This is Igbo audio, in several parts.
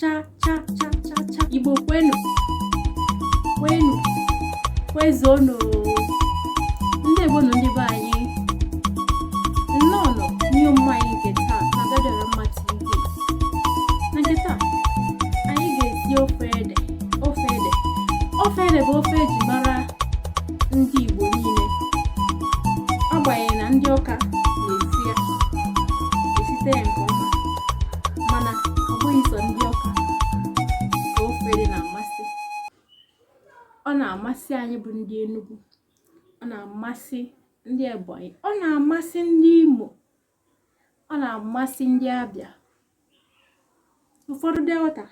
Cha cha cha cha cha. Igbo kwenu, kwenu, kwezuonụ. Ndewonụ ndị be anyị, nnọọnụ n'ihe omume anyị nke taa na Adadịọramma TV. Na nke taa, anyị ga-esi ofe ede. Ofe ede, ofe ede bụ ofe eji mara ndị Igbo niile, agbanyeghị na ndị Ọka na-esi ya, esite ya nke ọma, mana ọ bụghị sọ ndị Ọka ka ofe ede na-amasị. Ọ na-amasị anyị bụ ndị Enugu, ọ na-amasị ndị Ebonyi, ọ na-amasị ndị Imo, ọ na-amasị ndị Abịa, ụfọdụ Delta.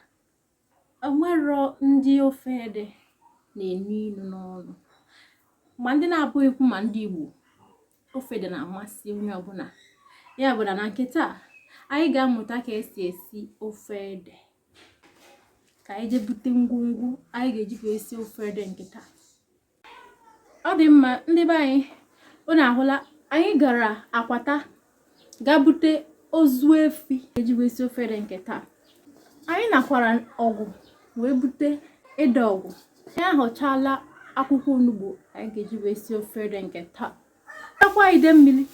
Enwero ndị ofe ede na-enu inu n'ọnụ, ma ndị na-abụghịkwu ma ndị Igbo. Ofe ede na-amasị onye ọbụla. Ya bụ na na nke taa, anyị ga-amụta ka esi esi ofe ede. Ka anyị jee bute ngwongwo anyị ga-eji wee esi ofe ede nke taa. Ọ dị mma, ndị be anyị, unu ahụla, anyị gara Akwata gaa bute ozu efi eji wee si ofe ede nke taa. Anyị nakwara ọgwụ wee bute ede ọgwụ. Anyị ahọchala akwụkwọ onugbu anyị ga-eji wee si ofe ede nke taa, akwa ide mmiri,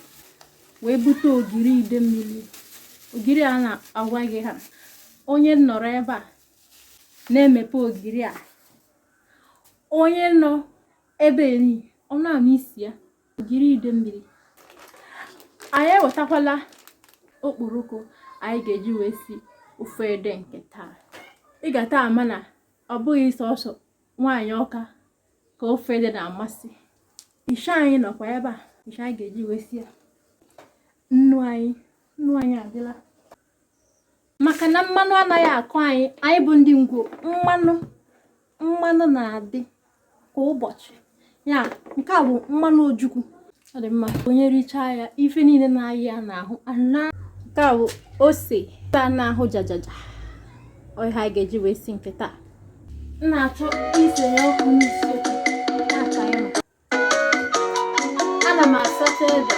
wee bute ogiri ide mmiri. Ogiri a na-agwa gị ha, onye nọrọ ebe a na-emepe ogiri a, onye nọ ebe eni ọ na-anụ isi ya. Ogiri ide mmiri, anyị ewetakwala okporoko anyị ga-eji wee si ofe ede nke taa. Ị ga-ata ama na ọ bụghị sọsọ nwaanyị Ọka ka ofe ede na-amasị. Isha anyị nọkwa ebe a, isha anyị ga-eji wee si ya. Nnu anyị, nnu anyị adịla, maka na mmanụ anaghị akọ anyị. Anyị bụ ndị Ngwo, mmanụ mmanụ na-adị kwa ụbọchị ya. Nke a bụ mmanụ ojukwu. Ọ dị mma onye richaa ya, ife niile na-ayị ya n'ahụ ana. Nke a bụ ose a na-ahụ jajaja. Ọ ihe anyị ga-eji wee si nke taa. M na-achọ isenye ọkụ n'usekwu na-aka ịma. Ana m asacha ede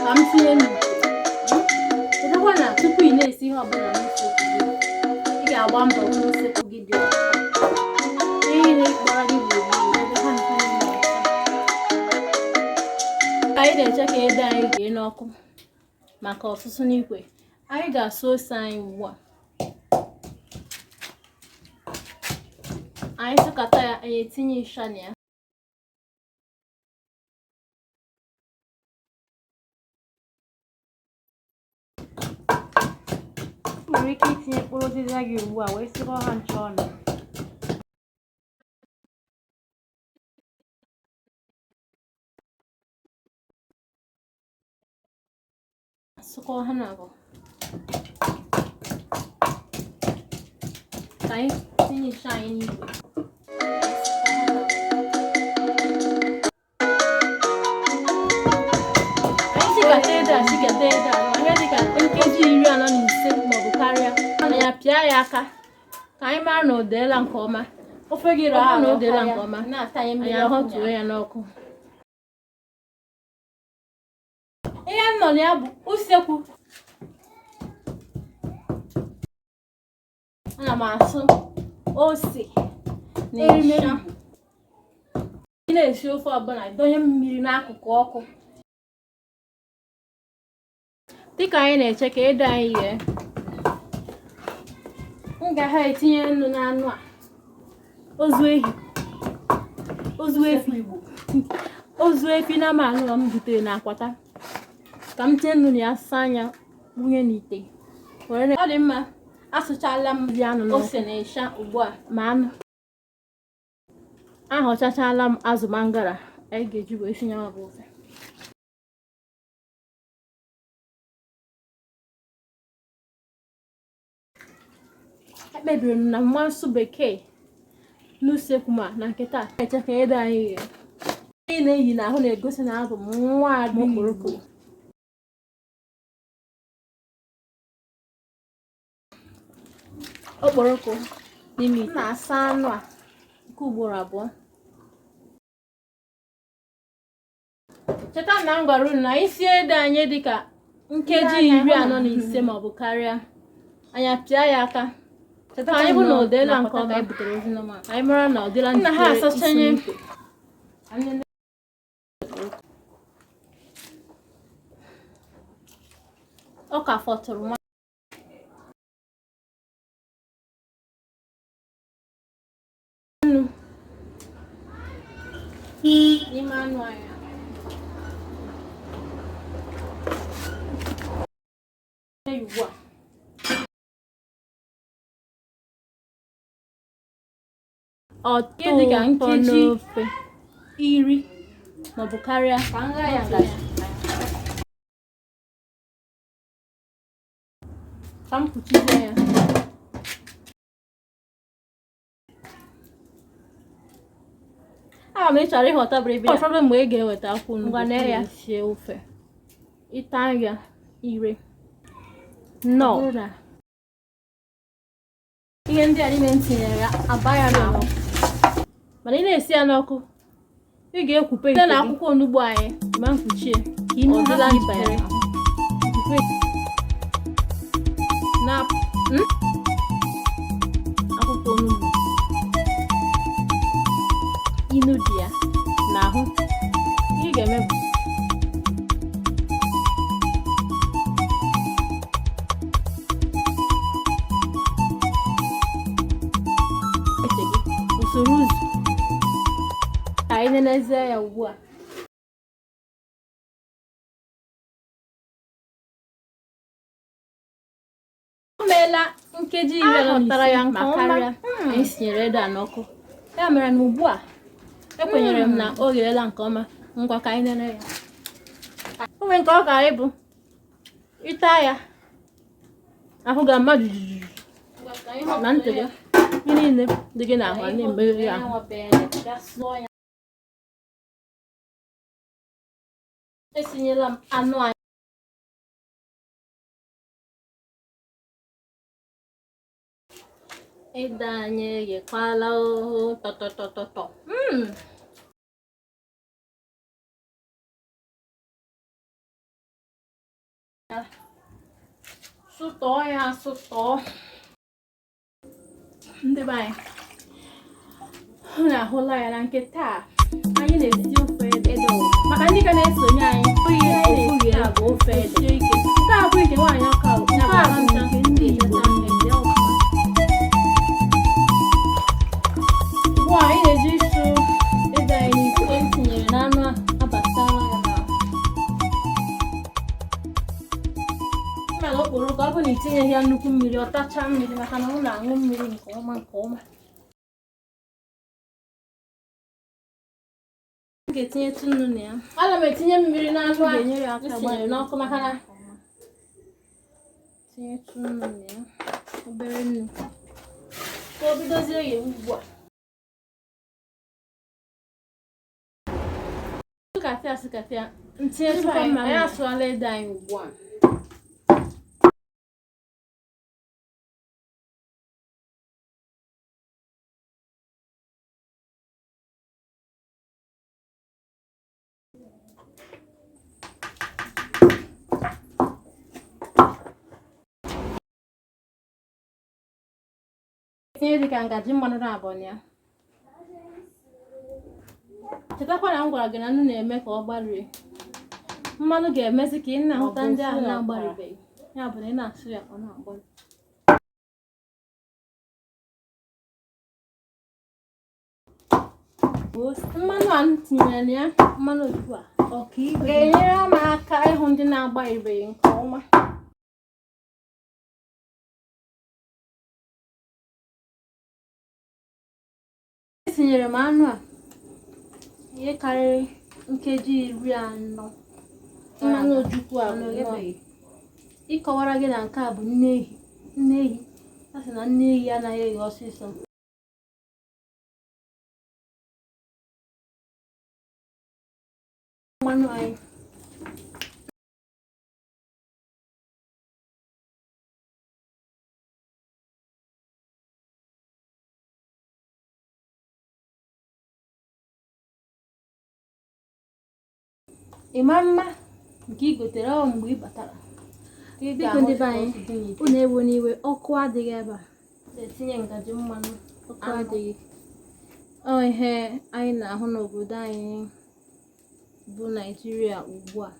ka m tinye n'ite. Chetakwa na tupu ị na-esi ihe ọbụla n'usekwu gị, ị ga-agba mbọ hụ na usekwu gị dị ọcha, ihe niile gbara gị gburugburu, debe ha ncha niile ọcha. Ka anyị na-eche ka ede anyị ghee n'ọkụ maka ọsụsụ n'ikwe, anyị ga-asụ ose anyị ugbu a. Anyị sụkata ya, anyị etinye ịsha na ya. Ị nwere ike itinye mkpụrụ ụzịza gị ugbu a wee sịkọ ha ncha ọnụ. Sụkọ ha na abụọ ka anyị tinye ịsha anyị n'ikwe. Anyị sikata ede a, sikata ede a ihe dịka nkeji 45 maọbụ karịa na ya, pịa ya aka ka anyị mara na o deela nke ọma. Ofe gị Ọ bụrụ na o rahụ deela nke ọma, na-atanye anyị mmiri ọkụ na ahọtuo ya. Ya n'ọkụ. Ihe m nọ na ya bụ usekwu. Ana m asụ ose na Erimeri. ịsha. Ị na-esi ofe ọbụla, donye mmiri n'akụkụ ọkụ. Dịka anyị na-eche ka ede anyị ghee, m ga ha etinye nnu n'anụ a. Ozu ehi, ozu efi Igbo, ozu efi na ama anụ m butere na Akwata, ka m tinye nnu na ya, saa anya, wunye n'ite were. Ọ dị mma, asụchala m ji anụ n'ọkụ, ose na ịsha ugbu a. Ma anụ ahọchachala m, azụ mangala anyị ga-eji wee sinye ya bụ ofe. Ekpebiri m na mma nsụ bekee n'usekwu ma na nke taa. Eche ka ede anyị ghee. Ihe na-eyi n'ahụ na-egosi na abụ m nwa ada Okporoko. Okporoko n'ime ite. M na-asa anụ a nke ugboro abụọ. Cheta na m gwara unu na anyị sie ede anyị dịka nkeji 45 maọbụ karịa. Anyị apịa ya aka ka anyị hụ na ọ dịla nke ọma. Anyị mara na ọ dịla Nna ha njikere asachanye. isi n'ikwe. Ọ ka fọtụrụ nwa nnu n'ime anụ anyị. Ya ugbu a, Ọtọ ihe dịka ụtọ nkeji n'ofe 10 maọbụ karịa, Ka m ghaa ya ngaji. Ka m kpuchizie ya. Aga m ịchọrọ ịghọta bịrịbịrị ụfọdụ mgbe ị ga-eweta akwụkwọ onugbu. Ngwa, nee ya. Sie ofe, ịta ya ire. Nnọọ. Ọ bụrụ na ihe ndị a niile m tinyere ya aba ya n'ahụ, mana ị na-esi ya n'ọkụ, ị ga-ekwupe ite na akwụkwọ onugbu anyị ma mkpuchie ka ime Ọ dịla hapụ ịba ya njikere. n'ahụ. Na akwụkwọ onugbu inu dị ya n'ahụ, ihe ị ga-eme bụ ite gị usoro ụzọ. Ka anyị nenezie ya ugbu a. O meela nkeji 45 Ahụtara ya nke ma ọma. karịa anyị sinyere ede a n'ọkụ. Ya mere na ugbu a, ekwenyere m na o gheela nke ọma. Ngwa, ka anyị nene ya. O nwere nke ọ gara ịbụ ịta ya, ahụ ga-ama jijiji na ntị gị, ihe niile dị gị n'ahụ a na-emeghe ahụ. Esinyela m anụ anyị. Ede anyị eghekwala oo, tọtọtọtọtọ. Sụtọọ ya asụtọọ. Ndị be anyị, unu ahụla ya na nke taa anyị na-esi ofe ede. Maka ndị ka na-esonye anyị, ihe anyị na-esi taa bụ ofe ede. Nke a bụ nke nwaanyị ọka, nke a bụ nke ndị Igbo na-ede ọfụma. Ugbu a anyị na-eji ịsụ ede anyị n'ikwe m tinyere n'anụ ahụ abatala ya n'ahụ. Mana okporoko, ọ bụ na itinyeghị ya nnukwu mmiri, ọ tachaa mmiri, maka na ọ na-aṅụ mmiri nke ọma nke ọma. M ga-etinyetụ nnu na ya. Ana m etinye mmiri n'anụ Ọ ahụ ga-enyere ya aka m tinyere n'ọkụ maka na tinyetụ nnu na ya, obere nnu, ka o bidozie ghe ugbu a. Sụkatịa sụkatịa, ntinyetụkwa mmanụ. Anyị asụọla ede anyị ugbu a. Tinye dịka ngaji mmanụ na abụọ na ya. Chetakwa na m gwara gị na nnu na-eme ka ọ gbarie. Mmanụ ga-emezi ka ị na-ahụta ndị ahụ na-agbaribeghị, ya bụ na ị na-asụ ya, ọ na-agbari. Mmanụ a m tinyere na ya, mmanụ ozugbo a Ọkaibe. ga-enyere m aka ịhụ ndị na-agbaribeghị nke ọma. Etinyere m anụ a ihe karịrị nkeji 40. Mmanụ ojukwu a bụ nnọọ ịkọwara gị na nke a bụ nne ehi. Nne ehi, a sị na nne ehi anaghị eghe ọsịsọ. Mmanụ anyị ịma mma nke ị gotere ọ mgbe ị batara. Biko ndị be anyị, unu ewena iwe, ọkụ adịghị ebe a. Etinye ngaji mmanụ. Ọkụ adịghị. Ọ ihe anyị na-ahụ n'obodo anyị bụ Naịjirịa ugbu a.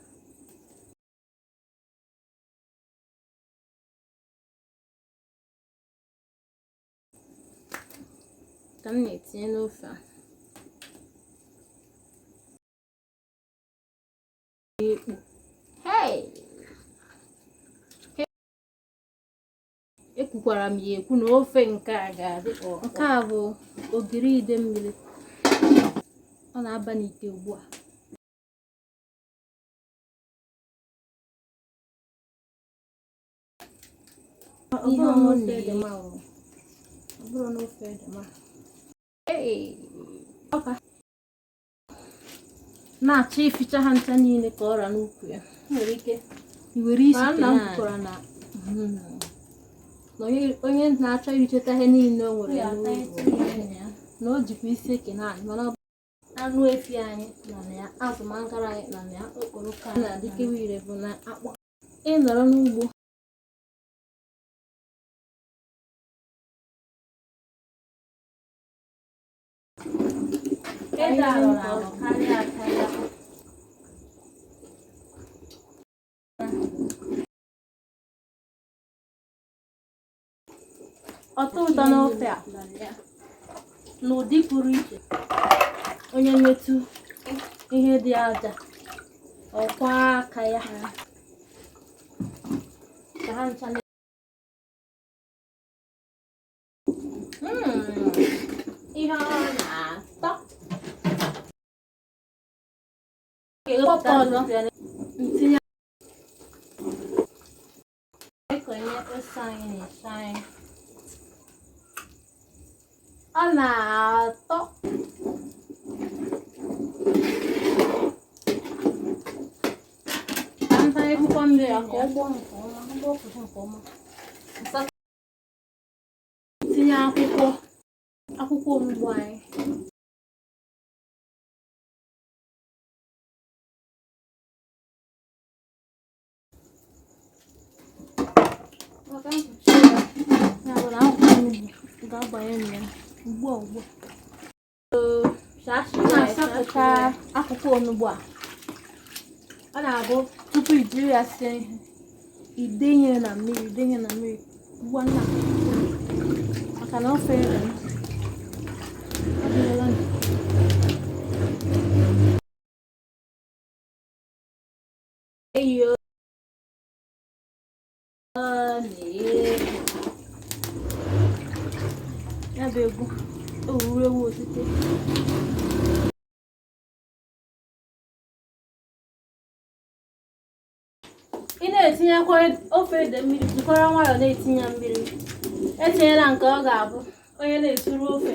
Ka m na-etinye n'ofe a. Ekpo. Hey! Ekwukwara m ya ekwu na ofe nke a ga-adị. Nke a bụ ogiri ide mmiri. Ọ na-aba n'ite ugbu a. Ihe ọ na-ede ọ bụrụ n'ofe ede ma na-achọ ificha ha ncha niile ka ọ ra n'ukwu ya. Nwere ike. I were isi Ma nna m naanị. kwukwara na Na onye na-achọ iricheta ihe niile o nwere Ya n'ugbo, na o jikwa isi eke naanị, mana ọ bụ anụ efi anyị nọ na ya, azụ mangara anyị nọ na ya, okporoko anyị na-adịkewa ire bụ na akpụ ị nọrọ n'ugbo. Ede arọrọ arọ karịa akarịa. Ọtọ ụtọ n'ofe a n'ụdị pụrụ iche. Onye metụ ihe dị aja, ọkwa aka ya ka ha ncha. Ihe ọ na-atọ kpọpụ ọzọ ntinye ekonye ose anyị na-ese anyị. Ọ na-atọ. Ka m tanye akwụkwọ mmiri ya ka ọ gbọọ nke ọma, ọ gbọpụta nke ọma. Tinye akwụkwọ onugbu anyị. Maka mkpuchi ya, ya bụ na akwụkwọ onugbu ga-abanye na ya ugbu a ugbu a. Na-asapụta akwụkwọ onugbu a. Ọ na-abụ tupu i jiri ya sie ihe, idenye na mmiri, idenye na mmiri ugbu a nna, maka na ofe ede m adịghịla njikere. Eyo, ọ na-egwu ya bụ egwu owuwe ewu otite. Ị na-etinyekwa ofe ede mmiri, jikwara nwayọọ na-etinye mmiri. Etinyela nke ọ ga-abụ onye na-esuru ofe,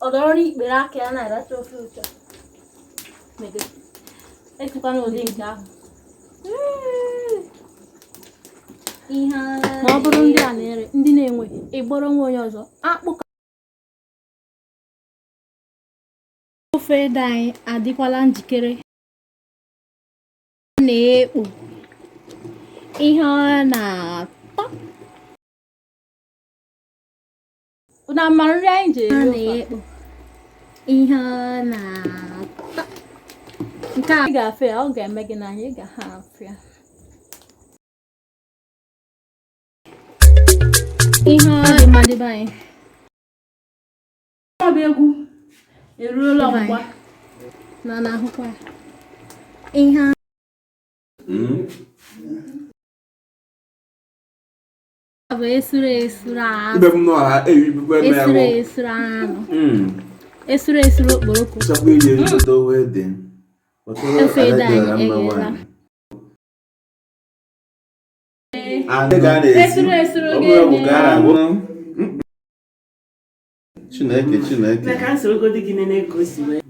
ọ dọrọ n'ikpere aka ya na-aracha ofe ụtọ. Etikwana ụdị nke ahụ. Ihe Ma ọ bụrụ ndị a na-ere, ndị na-enwe ịgbọrọ nwa onye ọzọ akpụ ka ofe ede anyị adịkwala njikere. Ọ na-ekpo ihe ọ na-atọ. Unu ama nri anyị ji ọ eri ofe a? na-ekpo ihe ọ na-atọ. Nke a ị ga-afụ ya, ọ ga-eme gị n'anya, ị ga ha afụ ya. Ihe ọ dị mma, ndị be anyị. Ọ bụ egwu eruola ọgbụgba na na-ahụkwa ya. Ihe ọ bụ esuru esuru anụ. Ibe m nọ ha eribikwa eme Esuru ahụ. esuru anụ. Esuru esuru okporoko. Nchekwa iri ezigbote owe ede. Kpọtụrụ Ofe ede Ada Dịọra anyị Mma eghela. nwanyị. Anụ ka a na-esi. Esuru esuru Ọ bụrụ ọgwụ gịnị? ka a na-agwọ. Chineke, Chineke. Na ka m sorogodi gị nene ka o si wee.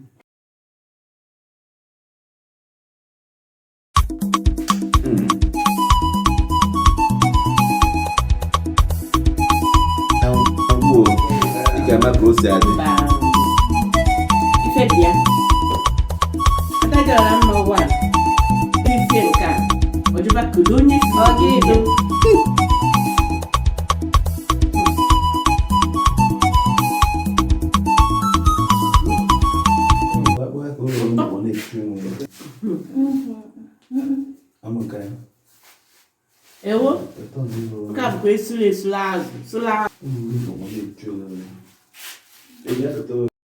Agwụ o, ị ga-ama ka o si adị. Mba, ife dị ya. Ada Dịọra Mma ụwa a, isie nke a ọ. Jụba kedu onye si Ọ gị bịa. Ewo, nke a bụkwa esuru esuru azụ sụrụ azụ.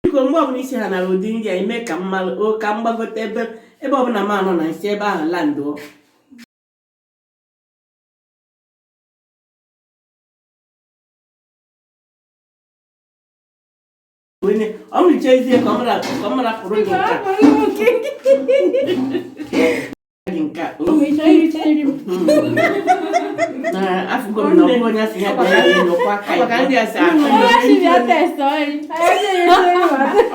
Biko, mgbe ọbụla isi ha nara ụdị nri a, ime ka m malụ o, ka m gbagote ebe ebe ọbụla m anọ na nsi ebe ahụ landụọ. Onye ọ mụrichazie ka ọ mara ka ọ mara pụrụ gị nke a. Gị nke a o. Na afụgo m na ọ bụrụ onye asị ya bịa ya nyokwa aka ya. Ka ndị a si atọ. Onye si bịa test ọrị. Ọ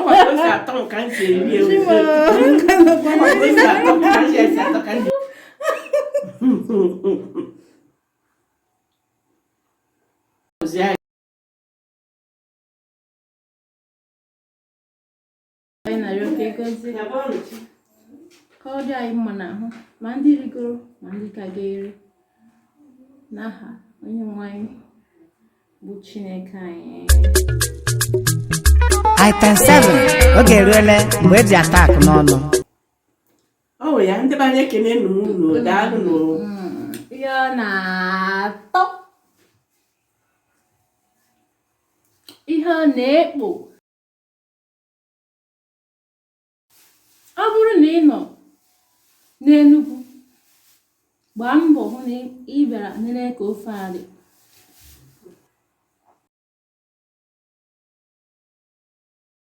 kwa ka o si atọ m ka m si eri ya ofe. Ọ kwa ka o si atọ m ka m si atọ ka m si. Ozi anyị. Anyị na-arịọ ka ị gọzie, ka ọ dị anyị mma n'ahụ, ma ndị rigoro ma ndị ka ga-eri, n'aha onye nwe anyị bụ Chineke anyị. Item 7, oge eruole mgbe eji ata akụ n'ọnụ. Ọ wụ ya, ndị be anyị, ekene nụ m unu, daalụ nụ. Ihe ọ na-atọ, ihe ọ na-ekpo. Ọ bụrụ na ị nọ n'Enugwu, gbaa mbọ hụ na ị bịara nene ka ofe a dị.